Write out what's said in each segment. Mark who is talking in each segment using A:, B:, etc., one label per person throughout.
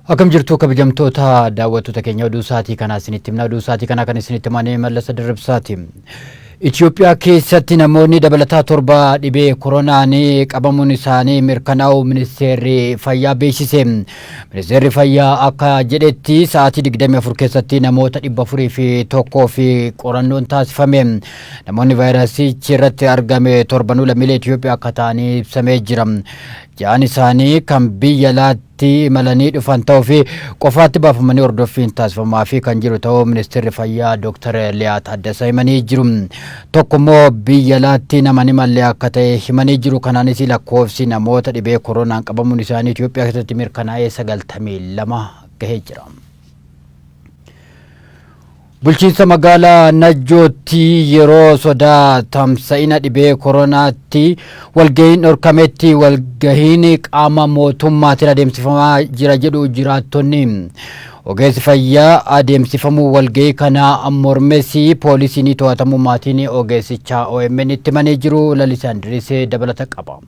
A: Akkam jirtu kabajamtoota daawwattoota keenya, oduu sa'aatii kanaa isinitti himna. Oduu sa'aatii kanaa kan isinitti himanii Mallasa Dirribsaati. Itoophiyaa keessatti namoonni dabalataa 7 dhibee koronaan qabamuun isaanii mirkanaa'uu ministeerri fayyaa beeksise. Ministeerri fayyaa akka jedhetti, sa'aatii 24 keessatti namoota 401 fi qorannoon taasifame. Namoonni vaayirasichi irratti argame torbanuu lammiilee Itoophiyaa akka ta'anii ibsamee jira. Ja'an isaanii kan biyya alaatti imalanii dhufan ta'uu fi qofaatti baafamanii hordoffiin taasifamaa fi kan jiru ta'uu ministeerri fayyaa Dr. Liyaa Taaddasaa himanii jiru. Tokko immoo biyya alaatti nama hin imalle akka ta'e himanii jiru. Kanaanis lakkoofsi namoota dhibee koronaan qabamuun isaanii Itoophiyaa keessatti mirkanaa'ee 92 gahee jira. Bulchiinsa magaalaa Najjootti yeroo sodaa tamsa'ina dhibee koronaatti walgahiin dhorkametti walgahiin qaama mootummaatiin adeemsifamaa jira jedhu jiraattonni. Ogeessi fayyaa adeemsifamuu walgahii kana mormes poolisiin to'atamuu maatiin ogeessichaa OMN itti himanii jiru. Lalisaan Indirisee dabalata qaba.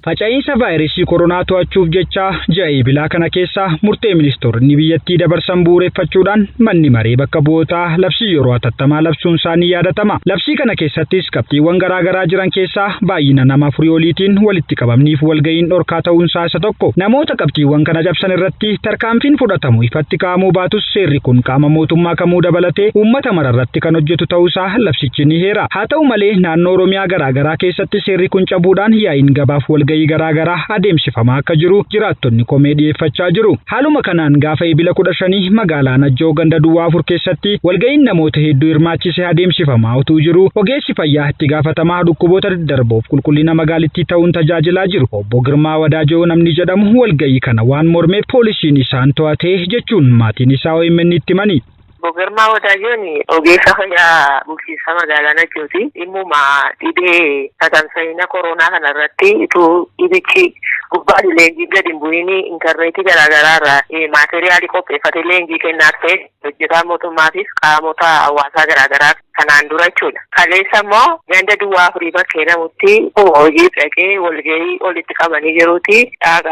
B: Faca'iinsa vaayirasii koronaa to'achuuf jecha ji'a Eebilaa kana keessa murtee ministeeronni biyyattii dabarsan bu'uureffachuudhaan manni maree bakka bu'ootaa labsii yeroo hatattamaa labsuun isaa ni yaadatama. Labsii kana keessattis qabxiiwwan garaa garaa jiran keessaa baay'ina nama afurii oliitiin walitti qabamniif walga'iin dhorkaa ta'uun isaa isa tokko. Namoota qabxiiwwan kana cabsan irratti tarkaanfiin fudhatamu ifatti kaa'amuu baatus, seerri kun qaama mootummaa kamuu dabalatee uummata mara irratti kan hojjetu ta'uusaa labsichi ni heera. Haa ta'u malee, naannoo Oromiyaa garaa garaa keessatti seerri kun cabuudhaan yaa'iin gabaaf walga'ii garaa garaa adeemsifamaa akka jiru jiraattonni komee dhiyeeffachaa jiru. Haaluma kanaan gaafa Eebila 15 magaalaa Najjoo ganda duwwaa 4 keessatti walga'iin namoota hedduu hirmaachise adeemsifamaa utuu jiru, ogeessi fayyaa itti gaafatamaa dhukkuboota daddarboof qulqullina magaalittii ta'uun tajaajilaa jiru obbo Girmaa Wadaajoo namni jedhamu walga'ii kana waan mormeef poolisiin isaan to'ate jechuun maatiin isaa OMN itti himani.
C: Obbo Girmaa Wadaajoon ogeessa fayyaa bulchiinsa magaalaa Najjooti. Dhimmuma dhibee tatamsa'ina koronaa kana irratti utuu dhibichi gubbaan leenjiin gadi hin bu'iin intarneetii garaagaraa irraa maateriyaalii qopheeffatee leenjii kennaa ta'e hojjetaa mootummaafis qaamota hawaasaa garaagaraa kanaan dura jechuudha. Kaleessa immoo ganda duwwaa afurii bakkee namutti hojii dhaqee walgahii walitti qabanii jiruuti.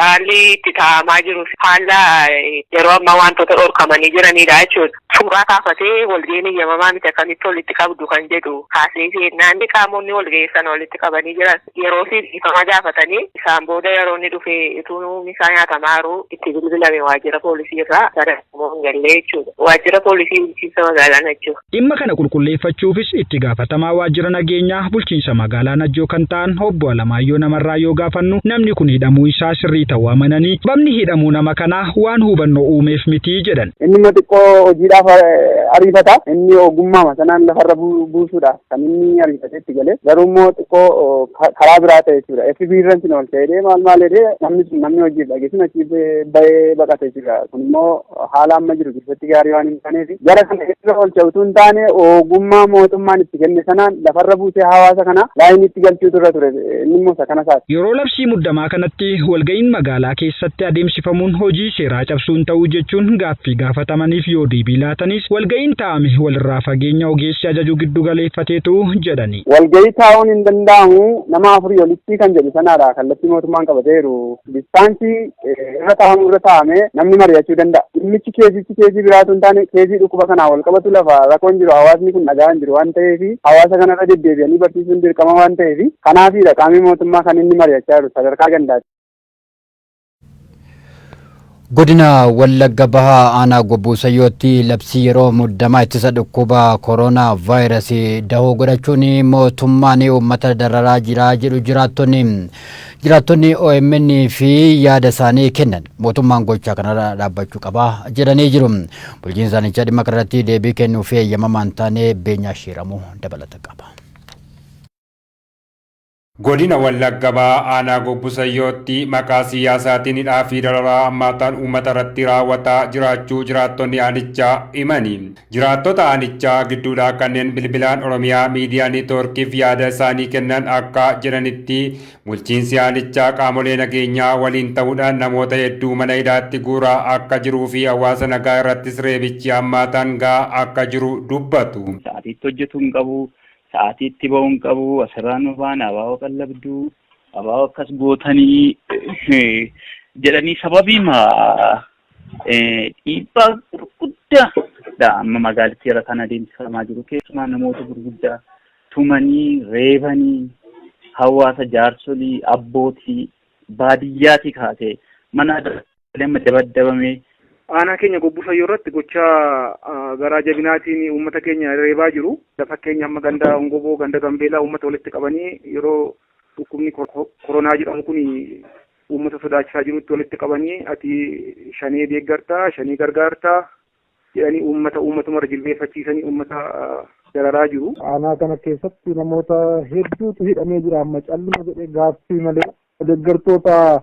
C: Haalli itti taa'amaa jiru haala yeroo ammaa wantoota dhorkamanii jiranidha jechuudha. Suuraa kaafatee walgahiin eeyyamamaa miti, akkamitti walitti qabdu kan jedhu kaasee seennaan, qaamonni walgahii sana walitti qabanii jiran yeroo fi dhiifama gaafatanii, isaan booda yeroo inni dhufee utuu isaa nyaatamaa jiru itti bilbilame waajjira poolisii irraa gara hin gallee jechuudha. Waajjira poolisii bulchiinsa magaalaa Najjoo.
B: Dhimma kana qulqulleeffachuufis itti gaafatamaa waajjira nageenyaa bulchiinsa magaalaa Najjoo kan ta'an obbo Alamaayyoo Namarraa yoo gaafannu, namni kun hidhamuu isaa sirrii ta'uu amananii, sababni hidhamuu nama kanaa waan hubannoo uumeef miti jedhan.
D: Inni immoo xiqqoo hojiidhaaf ariifata. Inni ogummaa sanaan lafarra buusuudhaaf kan inni ariifatee itti galee, garuu immoo xiqqoo karaa biraa ta'e jechuudha. FB irra sin oolcha jedhee, maal maal jedhee, namni sun, namni hojiif dhageessun achi bahee baqate jechuudha. Kun immoo haala amma jiru keessatti gaarii waan hin taaneef, gara kana irra oolcha utuu hin taane, ogummaa mootummaan itti kenne sanaan lafarra buusee hawaasa kana laayinii itti galchuutu irra ture. Inni immoo isa kana isaati.
B: Yeroo labsii muddamaa kanatti walga'iin magaalaa keessatti adeemsifamuun hojii seeraa cabsuun ta'uu jechuun gaaffii gaafatamaniif yoo deebii laatanis, walga'iin taa'ame walirraa fageenya ogeessi ajaju giddu galeeffateetu jedhani.
D: Walga'ii taa'uun hin danda'amu nama afurii olitti kan jedhu sanaadha kallattii mootummaan qabateeru. Distance irra taa'amu irra taa'amee namni mari'achuu danda'a. Dhimmichi keesichi keesii biraatu hin taane, keesii dhukkuba kanaa wal qabatu, lafa rakkoon jiru hawaasni kun dhagaa hin jiru waan ta'eef, hawaasa kanarra deddeebi'anii barsiisuun dirqama waan ta'eef, kanaafiidha qaamni mootummaa kan inni mari'achaa jiru sadarkaa gandaati.
A: Godina Wallagga Bahaa aanaa Gobbuu Sayyootti labsii yeroo muddamaa ittisa dhukkuba koronaa vaayirasii dahoo godhachuun mootummaan uummata dararaa jira jedhu jiraattonni. Jiraattonni OMN fi yaada isaanii kennan mootummaan gochaa kanarra dhaabbachuu qaba jedhanii jiru. Bulchiinsa aanichaa dhimma kanarratti deebii kennuu fi eeyyamamaa hin taane Beenyaa Shiiramuu dabalata qaba.
E: Godina Wallagga Bahaa aanaa Gobbu Sayyootti maqaa siyaasaatiin hidhaa fi dararaa hammaataan uummata irratti raawwataa jiraachuu jiraattonni aanichaa himani. Jiraattota aanichaa gidduudhaa kanneen bilbilaan Oromiyaa Miidiyaa Neetwoorkiif yaada isaanii kennan akka jedhanitti, bulchiinsi aanichaa qaamolee nageenyaa waliin ta'uudhaan namoota hedduu mana hidhaatti guuraa akka jiruu fi hawaasa nagaa irrattis reebichi hammaataan gahaa akka jiru dubbatu.
F: Sa'aatiitti hojjetu hin qabu, sa'aatii itti ba'uu hin qabu, asirraa nu baan abaaboo qallabduu, abaaboo akkas gootanii jedhanii sababiima Dhiibbaa gurguddaadha amma magaalittii irra kan adeemsifamaa jiru. Keessumaa namoota gurguddaa tumanii, reebanii, hawaasa jaarsolii, abbootii baadiyyaatii kaasee mana amma dabaddabamee.
G: Aanaa keenya Gobbuu Sayyoo irratti gochaa garaa jabinaatiin uummata keenya reebaa jiru. Fakkeenya amma ganda Ongoboo, ganda Gambeelaa uummata walitti qabanii yeroo dhukkubni koronaa jedhamu kun uummata sodaachisaa jirutti walitti qabanii ati shanee deeggartaa, shanee gargaartaa jedhanii uummata uummatumara jilbeeffachiisanii uummata dararaa jiru.
H: Aanaa kana keessatti namoota hedduutu hidhamee jira amma calluma jedhee gaaffii malee deeggartoota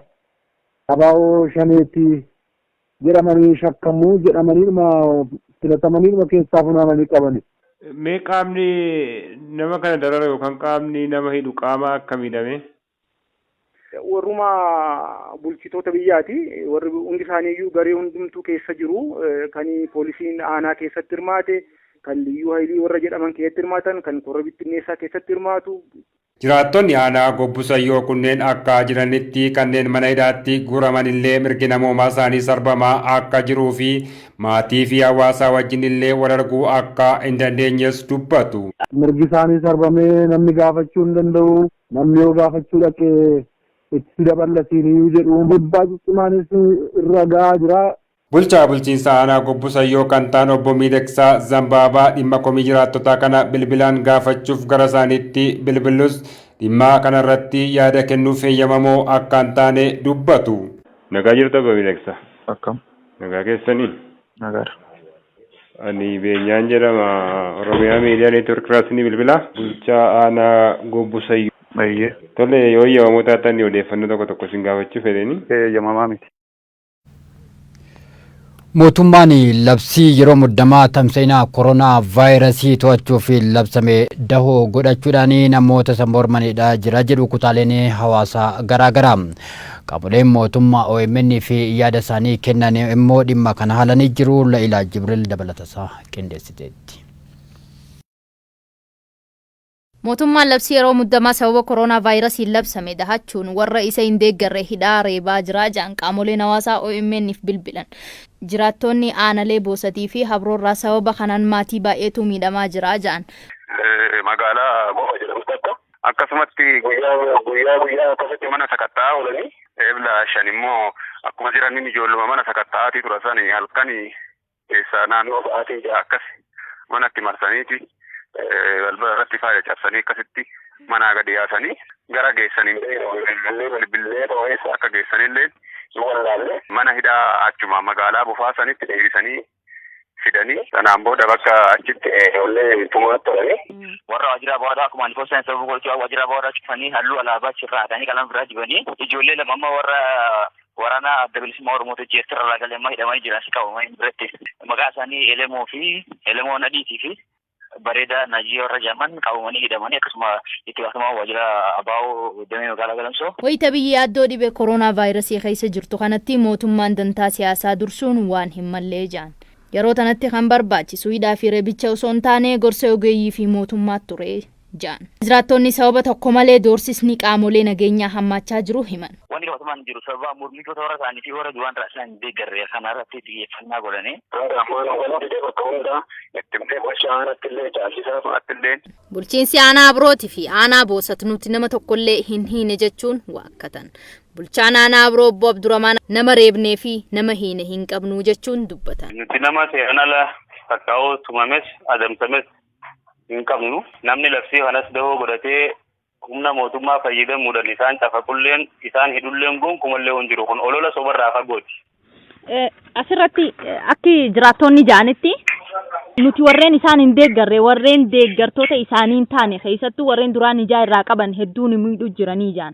H: ABO shaneeti jedhamanii shakkamuu jedhamaniidhuma filatamaniidhuma keessaa funaananii qabani.
E: Mee qaamni nama kana darara yookaan qaamni nama hidhu qaama akkamiidhame?
G: Warruma bulchitoota biyyaati. Warri hundi isaaniiyyuu garee hundumtuu keessa jiru. Kan poolisiin aanaa keessatti hirmaate, kan liyyuu haayilii warra jedhaman keessatti hirmaatan, kan korra bittinneessaa keessatti hirmaatu.
E: Jiraattonni aanaa Gobbuu Sayyoo kunneen akka jiranitti kanneen mana hidhaatti guuraman illee mirgi namoomaa isaanii sarbamaa akka jiruu fi maatii fi hawaasaa wajjin illee wal arguu akka hin dandeenyes dubbatu.
H: Mirgi isaanii sarbamee namni gaafachuu hin danda'u. Namni yoo gaafachuu dhaqee itti daballasiin jedhu dhiibbaa ciccimaanis irra gahaa jira.
E: Bulchaa bulchiinsa aanaa Gobbuu Sayyoo kan ta'an obbo Miidhagsaa Zambaabaa dhimma komii jiraattotaa kana bilbilaan gaafachuuf gara isaaniitti bilbilus dhimma kanarratti yaada kennuuf eeyyamamoo akka hin taane dubbatu. Nagaa jirtu obbo Miidhagsaa?
I: Akkam.
E: Nagaa keessanii?
I: Nagaadha.
E: Ani Beenyaan jedhama. Oromiyaa Miidiyaa Neetwoork irraa ni bilbila. Bulchaa aanaa Gobbuu Sayyoo.
I: Baay'ee.
E: Tole yoo eeyyamamoo taatan odeeffannoo tokko tokko isin gaafachuu fedheni.
I: Eeyyamamaa miti.
A: Mootummaan labsii yeroo muddamaa tamsa'ina koronaa vaayirasii to'achuuf labsame dahoo godhachuudhaan namoota isa mormanidha jira jedhu kutaaleen hawaasaa garaagaraa. Qaamoleen mootummaa OMN fi yaada isaanii kennan immoo dhimma kana haalanii jiru. La'ilaa Jibriil dabalatasaa qindeessiteetti.
J: Mootummaan labsii yeroo muddamaa sababa koronaa vaayirasiin labsame dahachuun warra isa hin deeggarre hidhaa reebaa jira jedhan qaamoleen hawaasaa OMN'if bilbilan. Jiraattonni aanalee Boosatii fi Habroorraa sababa kanaan maatii baay'eetu miidhamaa jira jedhan.
K: Magaalaa Gofa jedhamu tokko akkasumatti guyyaa guyyaa guyyaa akkasitti mana sakatta'aa oolanii Ebla 5 immoo akkuma jiraniin ijoolluma mana sakatta'aatii tura sani halkan keessaa naannoo sa'aatii 6 akkas manatti marsaniiti balbala irratti faaya cabsanii akkasitti manaa gadi yaasanii gara geessanii bilbillee eessa akka geessanillee hin wallaalle mana hidhaa achuma magaalaa bofaa sanitti deebisanii fidanii sanaan booda bakka achitti ijoollee tumaa turanii.
L: Warra waajjira boodaa akkuma ani foosaan sababa gochuu waajjira boodaa cufanii halluu alaabaa achirraa hatanii qalama biraa dibanii ijoollee lama amma warra waraana adda bilisummaa Oromootu jeertirra irraa galee amma hidhamanii jiran si qabamanii biratti maqaa isaanii Elemoo fi Elemoo Nadhiitii fi Bareedaa Najii warra jedhaman qabamanii hidhamanii akkasuma itti gaafatamaa waajjira ABO damee magaalaa Galamsoo.
J: Wayita biyyi yaaddoo dhibee koronaa vaayirasii keessa jirtu kanatti mootummaan dantaa siyaasaa dursuun waan hin mallee jedhan. Yeroo tanatti kan barbaachisu hidhaa fi reebicha osoo hin taane gorsa ogeeyyii fi mootummaa ture jedhan. Jiraattonni sababa tokko malee doorsisni qaamolee nageenyaa hammaachaa jiru himan.
L: Wanni qabatamaan jiru sababa mormitoota warra ta'anii fi warra duraan isaan hin deeggarre kana irratti xiyyeeffannaa godhanii.
K: Hanga ammaa nu galuu didee bakka hundaa itti himtee bulchaa aanatti illee caalchisaa fa'aatti illee.
J: Bulchiinsi aanaa Abrooti fi aanaa Boosat nuti nama tokkollee hin hiine jechuun waakkatan. Bulchaan aanaa Abroo obbo Abduramaan nama reebnee fi nama hiine hin qabnu jechuun dubbatan.
M: Nuti nama seeraan ala takkaa'uu tumames adamsames hin qabnu. Namni labsii kanas dahoo godhatee humna mootummaa fayyadamuudhaan isaan cafaqulleen isaan hidhulleen gonkumallee hin jiru. Kun olola sobarraa fagooti.
N: Asirratti akki jiraattonni ja'anitti nuti warreen isaan hin deeggarre warreen deeggartoota isaanii hin taane keessattuu warreen duraan ijaa irraa qaban hedduun miidhuu jiranii ja'an.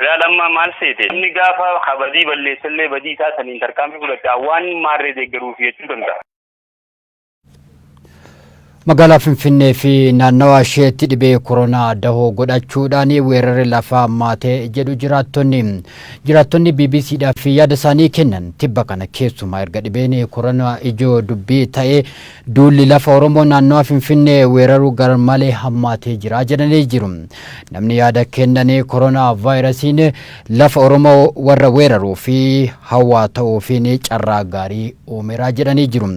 M: Ilaal amma maal seete namni gaafa badii balleessallee badii isaa saniin tarkaanfii fudhatte waan maarree deeggaruuf jechuu danda'a.
A: Magaalaa Finfinnee fi naannawa isheetti dhibee koronaa dahoo godhachuudhaan weerarri lafaa hammaatee jedhu jiraattonni. Jiraattonni BBCdhaaf yaada isaanii kennan tibba kana keessumaa erga dhibeen koronaa ijoo dubbii ta'ee duulli lafa Oromoo naannawa Finfinnee weeraruu garmalee hammaatee jira jedhanii jiru. Namni yaada kennanii koronaa vaayirasiin lafa Oromoo warra weeraruu fi hawaa ta'uufiin carraa gaarii uumeera jedhanii jiru.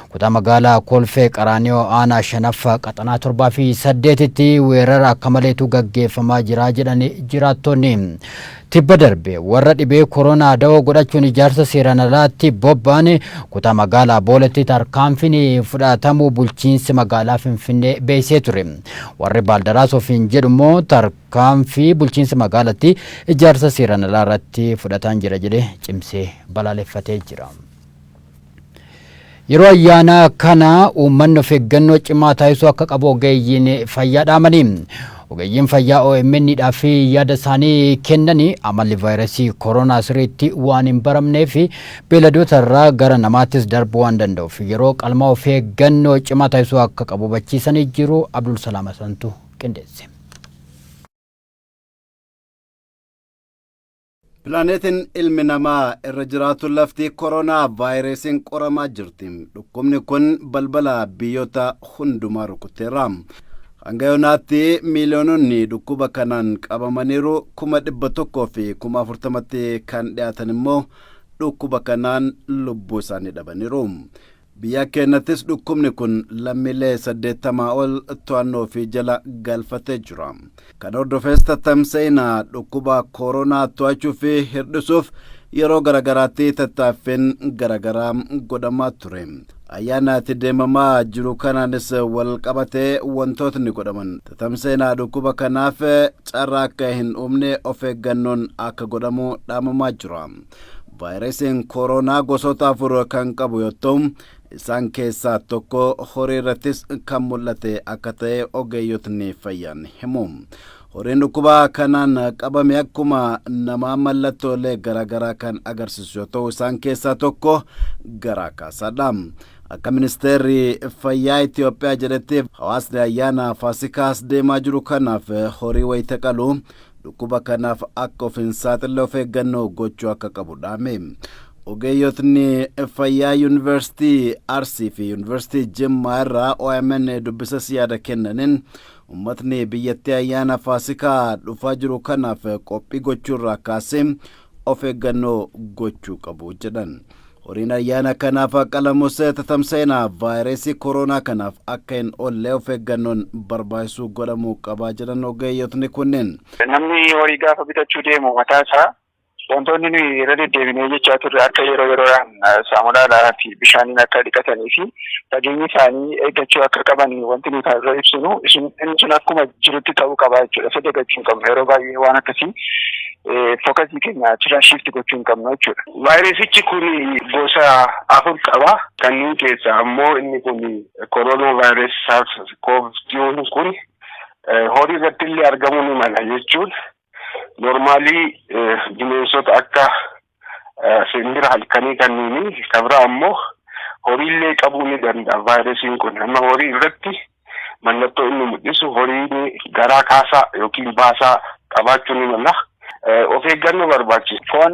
A: Kutaa magaalaa Kolfee Qaraaniyoo aanaa shanaffaa qaxanaa 7 fi 8tti weerara akka maleetu gaggeeffamaa jira jedhanii jiraattonni. Tibba darbe warra dhibee koronaa dawoo godhachuun ijaarsa seeraan alaatti bobba'an kutaa magaalaa Booletti tarkaanfiin fudhatamuu bulchiinsi magaalaa Finfinnee beeksisee ture. Warri Baaldaraas ofiin jedhu immoo tarkaanfii bulchiinsi magaalatti ijaarsa seeraan alaa irratti fudhataan jira jedhee cimsee balaaleffatee jira. Yeroo ayyaana kana uummanni of eeggannoo cimaa taasisuu akka qabu ogeeyyiin fayyaa dhaamanii. Ogeeyyiin fayyaa OMN dhaaf yaada isaanii kennanii amalli vaayirasii koronaa sirriitti waan hin baramnee fi beeyladoota irraa gara namaattis darbuu waan danda'uuf yeroo qalmaa of eeggannoo cimaa taasisuu akka qabu hubachiisanii jiru. Abdul Salaam Hasantu qindeesse.
I: Pilaaneetiin ilmi namaa irra jiraatu lafti koronaa vaayirasiin qoramaa jirti. Dhukkubni kun balbala biyyoota hundumaa rukuteera. Hanga yoonaatti miiliyoononni dhukkuba kanaan qabamaniiru, 140,000tti kan dhiyaatan immoo dhukkuba kanaan lubbuu isaanii dhabaniiru. Biyya keenyattis dhukkubni kun lammiilee 80 ol to'annoo fi jala galfatee jira. Kana hordofees tattamsa'ina dhukkuba koronaa to'achuu fi hir'isuuf yeroo garaagaraatti tattaaffiin garaagaraa godhamaa ture. Ayyaana itti deemamaa jiru kanaanis wal qabatee wantootni godhaman tatamsa'ina dhukkuba kanaaf carraa akka hin uumne of eeggannoon akka godhamu dhaamamaa jira. Vaayirasiin koronaa gosoota afur kan qabu yoo ta'u, isaan keessaa tokko horii irrattis kan mul'ate akka ta'e ogeeyyotni fayyaan himu. Horiin dhukkuba kanaan qabame akkuma namaa mallattoolee garaagaraa kan agarsiisu yoo ta'u, isaan keessaa tokko garaa kaasaadha. Akka ministeerri fayyaa Itoophiyaa jedhetti, hawaasni ayyaana Faasikaas deemaa jiru kanaaf horii wayita qalu dhukkuba kanaaf akka of hin saaxille of eeggannoo gochuu akka qabu dhaame. Ogeeyyotni fayyaa Yuunivarsiitii Arsii fi Yuunivarsiitii Jimmaa irraa OMN dubbisas yaada kennaniin, uummatni biyyattii ayyaana Faasikaa dhufaa jiru kanaaf qophii gochuu irraa kaasee of eeggannoo gochuu qabu jedhan. Horiin ayyaana kanaaf qalamus tatamsa'ina vaayirasii koronaa kanaaf akka hin oolle of eeggannoon barbaachisu godhamuu qabaa jedhan ogeeyyotni kunneen.
O: Namni horii gaafa bitachuu deemu mataa isaa wantoonni nuyi irra deddeebinee jechaa turre, akka yeroo yeroodhaan saamunaadhaa fi bishaaniin akka dhiqatanii fi fageenya isaanii eeggachuu akka qaban wanti nuyi kan irra ibsinu inni sun akkuma jirutti ta'uu qaba jechuudha. Isa dagachuu hin qabnu, yeroo baay'ee waan akkasii focusii keenya achirraa shift gochuu hin qabnu jechuudha.
P: Vaayirasichi kun gosa afur qaba. Kanneen keessaa ammoo inni kun koronaa vaayirasii SARS CoV kun horii irratti illee argamuu ni mala jechuun normally bineensota akka simbira halkanii kanniini kabira ammoo horiillee qabuu ni danda'a vaayirasiin kun. Amma horii irratti mallattoo inni mul'isu horiin garaa kaasaa yookiin baasaa qabaachuu ni mala. Of eeggannoo barbaachisa.
O: Foon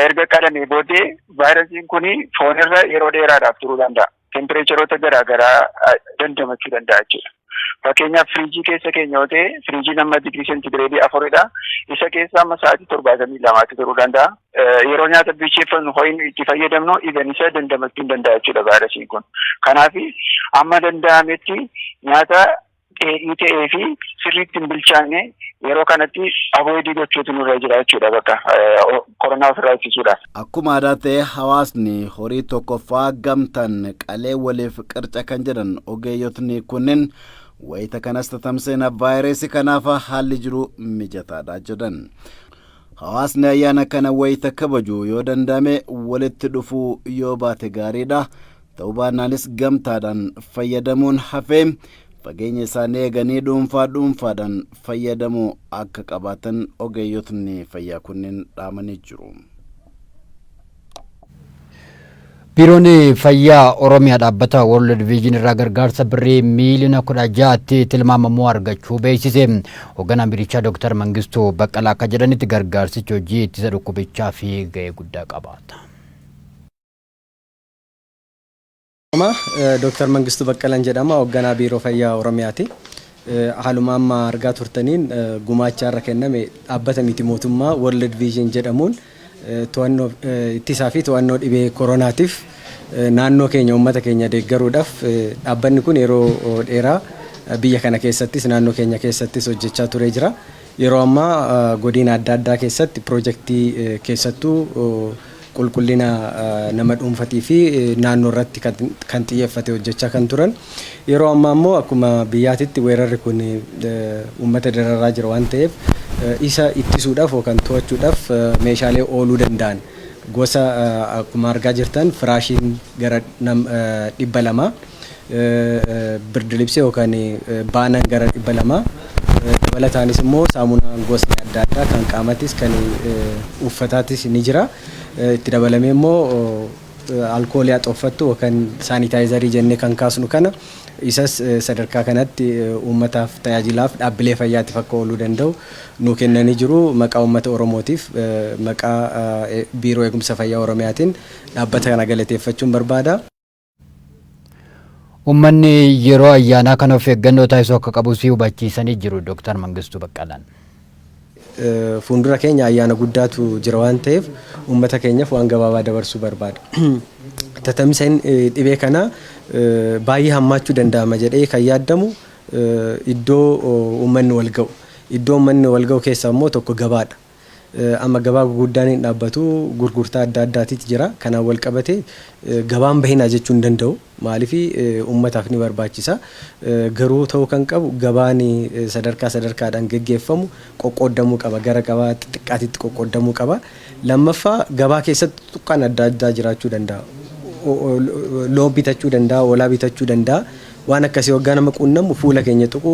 O: erga qalamee booddee vaayirasiin kun foon irra yeroo dheeraadhaaf turuu danda'a. Temperatureoota garaa garaa dandamachuu danda'a jechuudha. Fakkeenyaaf, firiijii keessa keenya yoo ta'e, firiijiin amma digirii seentigireedii 4dha. Isa keessa amma sa'aatii 72tti turuu danda'a. Yeroo nyaata bilcheeffannu ho'i itti fayyadamnu even isa dandamachuu hin danda'a jechuudha vaayirasiin kun. Kanaaf amma danda'ametti nyaata dheedhii ta'ee fi sirriitti hin bilchaanne yeroo kanatti avoid gochuutu nurra jira jechuudha bakka koronaa ofirraa ittisuudhaaf.
I: Akkuma aadaa ta'e hawaasni horii tokkoffaa gamtaan qalee waliif qirca kan jedhan ogeeyyotni kunneen, wayita kanas tatamsa'ina vaayirasii kanaaf haalli jiru mijataadha jedhan. Hawaasni ayyaana kana wayita kabaju yoo danda'ame walitti dhufuu yoo baate gaariidha. Ta'uu baannaanis gamtaadhaan fayyadamuun hafee fageenya isaanii eeganii dhuunfaa dhuunfaadhaan fayyadamuu akka qabaatan ogeeyyotni fayyaa kunneen dhaamanii jiru.
A: Biiroon Fayyaa Oromiyaa dhaabbata World Vision irraa gargaarsa birrii miiliyoona 16tti tilmaamamu argachuu beeksise. Hoogganaan biirichaa Dr. Mangistuu Baqqalaa akka jedhanitti, gargaarsichi hojii ittisa dhukkubichaa fi gahee guddaa qabaata.
Q: Dr. Mangistuu Baqqalaan jedhama. Hoogganaa Biiroo Fayyaa Oromiyaati. Haaluma amma argaa turtaniin, gumaacha irra kenname dhaabbata miti mootummaa World Vision jedhamuun to'annoo ittisaa fi to'annoo dhibee koronaatiif naannoo keenya, uummata keenya deeggaruudhaaf, dhaabbanni kun yeroo dheeraa biyya kana keessattis naannoo keenya keessattis hojjechaa turee jira. Yeroo ammaa godina adda addaa keessatti piroojeektii keessattuu qulqullina nama dhuunfatii fi naannoo irratti kan xiyyeeffate hojjechaa kan turan. Yeroo ammaa immoo akkuma biyyaatitti weerarri kun uummata dararaa jira waan ta'eef, isa ittisuudhaaf yookaan to'achuudhaaf meeshaalee ooluu danda'an gosa akkuma argaa jirtan firaashiin gara 200, birdilibsii yookaan baanan gara 200, dabalataanis immoo saamunaan gosni adda addaa kan qaamattis kan uffataatis ni jira. Itti dabalamee immoo alkoolii haxooffattu yookaan saanitaayizarii jennee kan kaasnu kana, isas sadarkaa kanatti uummataaf tajaajilaaf, dhaabbilee fayyaatiif akka ooluu danda'u nu kennanii jiru. Maqaa uummata Oromootiif, maqaa Biiroo Eegumsa Fayyaa Oromiyaatiin dhaabbata kana galateeffachuun barbaada.
A: Uummanni yeroo ayyaanaa kana of eeggannoo taasisuu akka qabus hubachiisanii jiru Dr. Mangistuu Baqqalaan.
Q: Fuuldura keenya ayyaana guddaatu jira waan ta'eef, uummata keenyaaf waan gabaabaa dabarsuu barbaada. Tatamsa'in dhibee kanaa baay'ee hammaachuu danda'ama jedhee kan yaadamu iddoo uummanni wal ga'u. Iddoo uummanni wal ga'u keessaa immoo tokko gabaadha. Amma gabaa guguddaan hin dhaabbatu, gurgurtaa adda addaatiitu jira. Kanaan wal qabate gabaan bahinaa jechuu hin danda'u. Maaliif, uummataaf ni barbaachisa. Garuu ta'uu kan qabu, gabaan sadarkaa sadarkaadhaan geggeeffamu qoqqoodamuu qaba. Gara gabaa xixiqqaatitti qoqqoodamuu qaba. Lammaffaa, gabaa keessatti tuqqaan adda addaa jiraachuu danda'a. Loon bitachuu danda'a, hoolaa bitachuu danda'a. Waan akkasii waggaa nama quunnamu fuula keenya tuquu,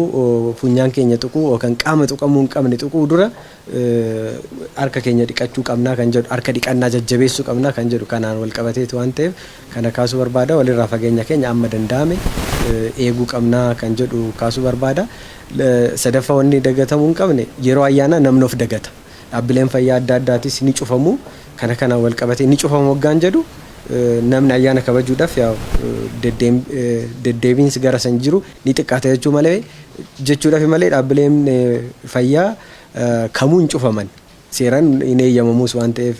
Q: funyaan keenya tuquu yookaan qaama tuqamuu hin qabne tuquu dura harka keenya dhiqachuu qabnaa kan jedhu, harka dhiqannaa jajjabeessuu qabnaa kan jedhu, kanaan wal qabateetu waan ta'eef kana kaasuu barbaada. Walirraa fageenya keenya amma danda'ame eeguu qabnaa kan jedhu kaasuu barbaada. Sadaffaa, wanni dagatamuu hin qabne, yeroo ayyaanaa namni of dagata. Dhaabbileen fayyaa adda addaatis ni cufamu. Kana kanaan wal qabatee ni cufamu waggaan jedhu, namni ayyaana kabajuudhaaf deddeebiinsi gara san jiru ni xiqqaata jechuu malee jechuudhaaf malee, dhaabbileen fayyaa kamuu hin cufaman. Seeraan hin eeyyamamuus waan ta'eef,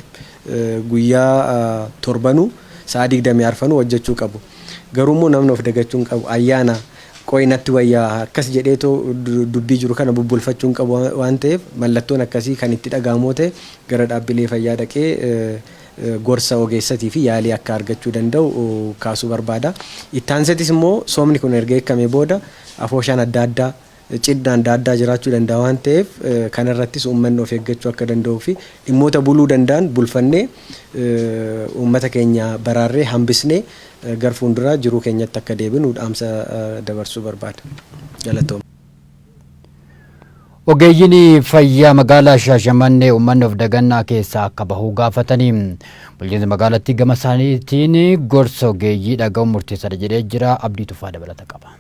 Q: guyyaa torbanuu sa'a 24nuu hojjechuu qabu. Garuu immoo namni of dagachuu hin qabu. Ayyaana qo'i natti wayyaa akkas jedheetoo dubbii jiru kana bubbulfachuu hin qabu waan ta'eef, mallattoon akkasii kan itti dhaga'amoo ta'e gara dhaabbilee fayyaa dhaqee gorsa ogeessatii fi yaalii akka argachuu danda'u kaasuu barbaada. Itti aanseetis immoo soomni kun erga hiikamee booda afooshaan adda addaa, cidhaan adda addaa jiraachuu danda'a waan ta'eef, kanarrattis uummanni of eeggachuu akka danda'uu fi dhimmoota buluu danda'an bulfannee, uummata keenya baraarree hambisnee gara fuulduraa jiruu keenyatti akka deebinu dhaamsa dabarsuu barbaada. Galatooma.
A: Ogeeyyiin fayyaa magaalaa Shaashamannee uummanni of dagannaa keessaa akka bahuu gaafatanii, bulchiinsi magaalattii gama isaaniitiin gorsa ogeeyyii dhaga'uun murteessaadha jedhee jira. Abdii Tufaa dabalata qaba.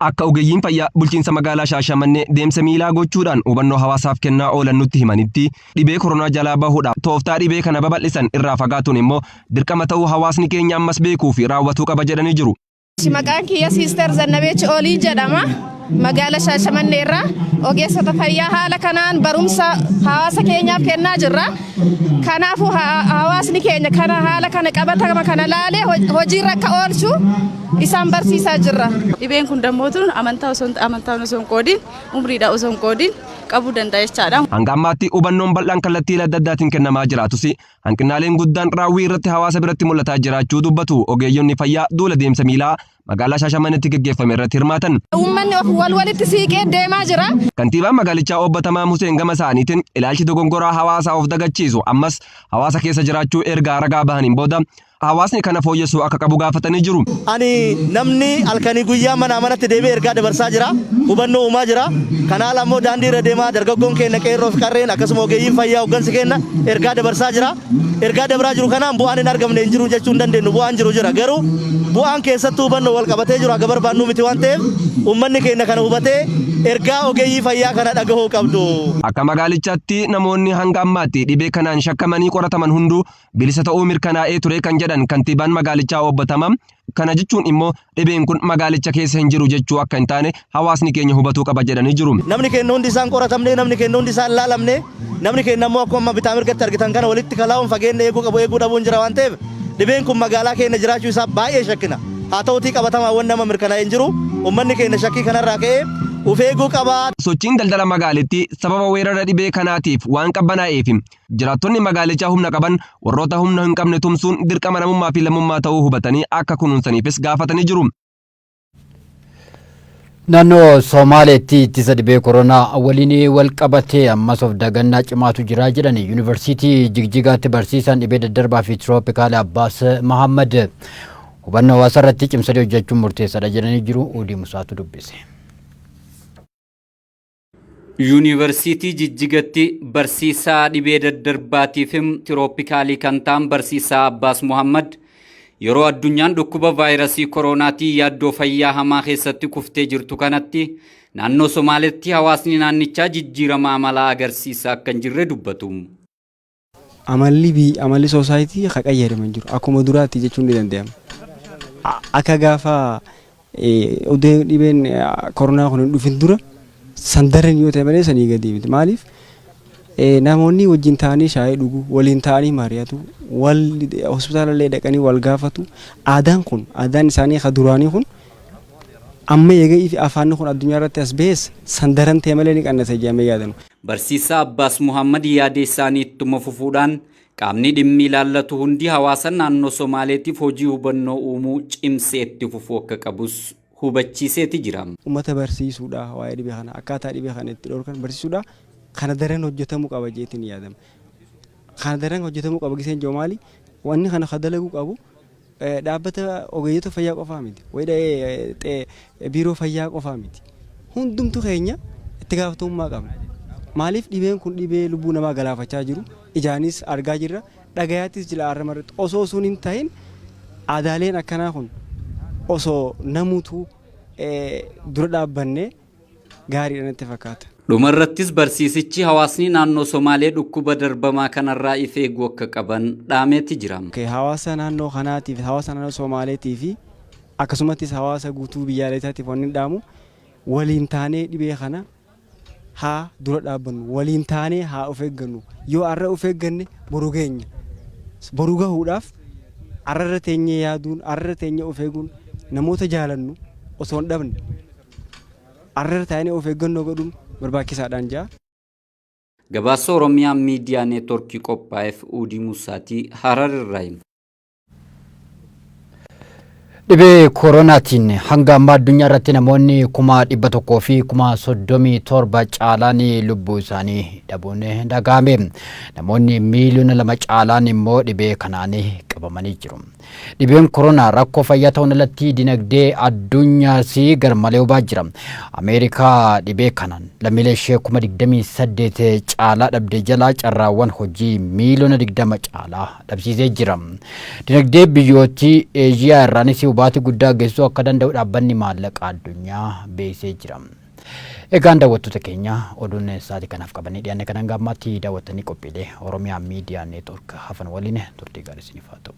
R: Akka ogeeyyiin fayyaa bulchiinsa magaalaa Shaashamannee deemsa miilaa gochuudhaan hubannoo hawaasaaf kennaa oolan nutti himanitti, dhibee koronaa jalaa bahuudhaaf tooftaa dhibee kana babal'isan irraa fagaatuun immoo dirqama ta'uu hawaasni keenya ammas beekuu fi raawwatuu qaba jedhanii jiru.
S: Maqaan kiyya Siister Zannabeech Olii jedhama. Magaala Shaashamannee irraa ogeessota fayyaa haala kanaan barumsa hawaasa keenyaaf kennaa jirra. Kanaafuu hawaasni keenya kana haala kana qabatama kana laalee hojiirra akka oolchu isaan barsiisaa jirra.
T: Dhibeen kun dammootuun amantaan osoo hin qoodin, umriidhaan osoo hin qoodin qabuu danda'a jechaadha.
R: Hanga ammaatti hubannoon bal'aan kallattii adda addaatiin kennamaa jiraatus, hanqinaaleen guddaan raawwii irratti hawaasa biratti mul'ataa jiraachuu dubbatu ogeeyyonni fayyaa duula deemsa miilaa magaalaa Shaashamanneetti gaggeeffame irratti hirmaatan.
S: Uummanni of wal walitti siiqee deemaa jira.
R: Kantiibaan magaalichaa Obbo Tamaam Huseen gama isaaniitiin, ilaalchi dogongoraa hawaasaa of dagachiisu ammas hawaasa keessa jiraachuu ergaa ragaa bahaniin booda, hawaasni kana fooyyessuu akka qabu gaafatanii jiru.
U: Ani namni halkanii guyyaa manaa manatti deebi'ee ergaa dabarsaa jira. Hubannoo uumaa jira. Kanaal ammoo daandii irra deemaa dargaggoon keenya qeerroo fi qarreen akkasuma ogeeyyiin fayyaa hoggansi keenya ergaa dabarsaa jira. Ergaa dabraa jiru kanaan bu'aan hin argamne hin jiru jechuu hin dandeenyu. Bu'aan jiru jira. Garuu bu'aan keessattuu hubannoo wal qabatee jiru haga barbaannuu miti waan ta'eef uummanni keenya kana hubatee ergaa ogeeyyii fayyaa kana dhagahuu qabdu.
R: Akka magaalichaatti namoonni hanga ammaatti dhibee kanaan shakkamanii qorataman hunduu bilisa ta'uu mirkanaa'ee ture kan jedhan kantiibaan magaalichaa Obbo Tamaam, kana jechuun immoo dhibeen kun magaalicha keessa hin jiru jechuu akka hin taane hawaasni keenya hubatuu qaba jedhanii jiru.
U: Namni keenya hundi isaan qoratamne, namni keenya hundi isaan laalamne, namni keenya ammoo akkuma amma bitaa mirgatti argitan kana walitti kalaa'uun fageenya eeguu qabu eeguu dhabuun jira waan ta'eef dhibeen kun magaalaa keenya jiraachuu isaa baay'ee shakkina. Haa ta'utii qabatamaan wanni amma mirkanaa'e hin jiru. Ummanni keenya shakkii kanarraa ka'ee uf eeguu qaba.
R: Sochiin daldala magaalittii sababa weerara dhibee kanaatiif waan qabbanaa'eef jiraattonni magaalichaa humna qaban warroota humna hin qabne tumsuun dirqama namummaa fi lammummaa ta'uu hubatanii akka kunuunsaniifis gaafatanii jiru.
A: Naannoo Somaaleetti ittisa dhibee koronaa waliin wal qabatee ammas of dagannaa cimaatu jira jedhan Yuunivarsiitii Jigjigaatti barsiisaan dhibee daddarbaa fi tirooppikaala Abbaas Mahammad. Hubannoo hawaasa irratti cimsanii hojjechuun murteessaadha jedhanii jiru. Uudii Musaatu dubbise.
V: Yuunivarsiitii Jijjigatti barsiisaa dhibee daddarbaatiif tirooppikaalii kan ta'an barsiisaa Abbaas Muhammad yeroo addunyaan dhukkuba vaayirasii koronaatii yaaddoo fayyaa hamaa keessatti kuftee jirtu kanatti naannoo Somaaleetti hawaasni naannichaa jijjiirama amalaa agarsiisaa akka hin jirre dubbatu.
Q: Amalli bi amalli soosaayitii ka qayyarame hin jiru. Akkuma duraatti jechuun ni danda'ama. Akka gaafa odoo dhibeen koronaa kun hin dhufin dura san daran yoo ta'e malee sanii gadi miti. Maaliif namoonni wajjin ta'anii shaayii dhugu, waliin ta'anii mari'atu, wal hospitaala illee dhaqanii wal gaafatu. Aadaan kun aadaan isaanii ka duraanii kun amma eega ifi afaanni kun addunyaa irratti as bahes san daran ta'e malee ni qannasa jedhamee yaadama.
V: Barsiisaa Abbaas Muhammad yaada isaanii ittuma fufuudhaan qaamni dhimmi ilaallatu hundi hawaasa naannoo Somaaleetiif hojii hubannoo uumuu cimsee itti fufuu akka qabus hubachiiseeti jira.
Q: Ummata barsiisuudha, waa'ee dhibee kana akkaataa dhibee kana itti dhorkan barsiisuudha kana daran hojjetamuu qaba jeetiin yaadama. Kana daran hojjetamuu qaba giseen jiru maali? Wanni kana ka dalaguu qabu dhaabbata ogeeyyota fayyaa qofaa miti. Wayii biiroo fayyaa qofaa miti. Hundumtu keenya itti gaafatamummaa qabna. Maaliif dhibeen kun dhibee lubbuu namaa galaafachaa jiru ijaanis argaa jirra dhagayaattis jira arrama irratti osoo sun hin ta'in aadaaleen akkanaa kun osoo namuutu dura dhaabbannee gaariidha natti fakkaata.
V: Dhumarrattis barsiisichi hawaasni naannoo Somaalee dhukkuba darbamaa kanarraa if eeguu akka qaban dhaameeti jira.
Q: Hawaasa naannoo kanaatiif, hawaasa naannoo Somaaleetii fi akkasumattis hawaasa guutuu biyyaalessaatiif wanni dhaamu waliin taanee dhibee kana haa dura dhaabbannu, waliin taanee haa of eeggannu. Yoo har'a of eegganne boru geenya. Boru gahuudhaaf har'arra teenyee yaaduun, har'arra teenyee of eeguun namoota jaalannu osoo hin dhabne har'arra taa'anii of eeggannoo godhuun barbaachisaadhaan ja'a.
V: Gabaasa Oromiyaa Miidiyaa Neetworkii qophaa'eef Uudii Musaatii Harar irraa.
A: Dhibee koronaatiin hanga ammaa addunyaa irratti namoonni 137,000 caalaan lubbuu isaanii dhabuun dhaga'ame. Namoonni 2 miiliyoona caalaan immoo dhibee kanaan qabamanii jiru. Dhibeen koronaa rakkoo fayyaa ta'uun alatti dinagdee addunyaas garmalee hubaa jira. Ameerikaa dhibee kanaan lammiilee ishee 28,000 caalaa dhabde jalaa carraawwan hojii miiliyoona 20 caalaa dhabsiisee jira. Dinagdee biyyoottii Eeshiyaa irraanis hubaatii guddaa geessisuu akka danda'u dhaabbanni maallaqa addunyaa beeksisee jira. Egaan daawwattoota keenya, oduun sa'aatii kanaaf qabannee dhiyaanne kan hanga ammaatti daawwattanii qophiilee Oromiyaa Miidiyaa Neetwork hafan waliin turtii gaarii isiniif haa ta'u.